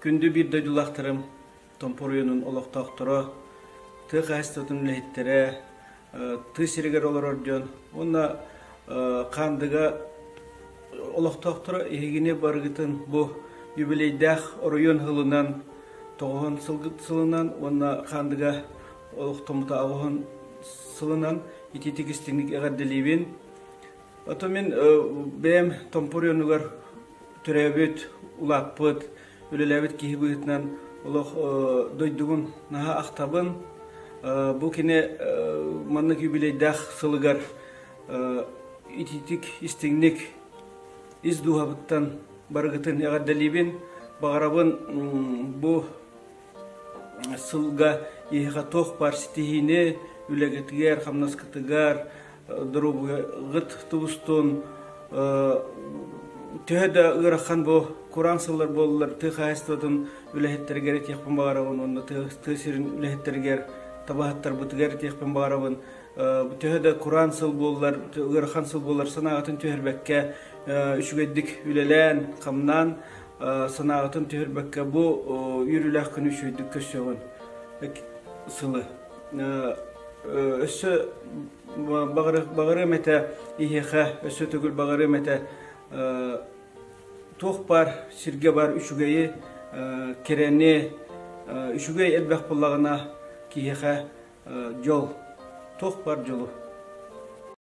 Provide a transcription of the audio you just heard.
Күндү биир дойдулаахтарым, Томпо оройуонун олохтоохторо, тыа хаһаайыстыбатын үлэһиттэрэ, тыа сиригэр олорор дьон уонна Хаандыга олохтоохторо эһигини барыгытын бу юбилейдаах оройуон сылынан тоҕуһун сылынан уонна Хаандыга олохтоммута аҕыһын сылынан итиитик истиҥник эҕэрдэлиибин. Ото мин бэйэм Томпо оройуонугар төрөөбүт, улааппыт, үлэлээбит киһи быһыытынан олох дойдубун наһаа ахтабын. Бу кини маннык юбилейдаах сылыгар итиитик, истиҥник ис дууһабыттан барыгытын эҕэрдэлиибин. Баҕарабын бу сылга эһиэхэ туох баар ситиһиини үлэҕитигэр, хамнаскытыгар, доруобуйаҕыт тубустун төһө да ыарахан бу кураан сыллар буоллар тыа хаһаайыстыбатын үлэһиттэригэр этиэхпин баҕарабын уонна тыа сирин үлэһиттэригэр табаһыттарбытыгар этиэхпин баҕарабын төһө да кураан сыл буоллар ыарахан сыл буоллар санааҕытын түһэрбэккэ үчүгэйдик үлэлээн хамнаан санааҕытын түһэрбэккэ бу үөрүүлээх күнү үчүгэйдик көрсөҕүн сылы өссө баҕарыам этэ иһиэхэ өссө төгүл баҕарыам этэ туох баар сиргэ баар үчүгэйи кэрэни үчүгэй элбэх буоллаҕына киһиэхэ дьол туох баар дьолу.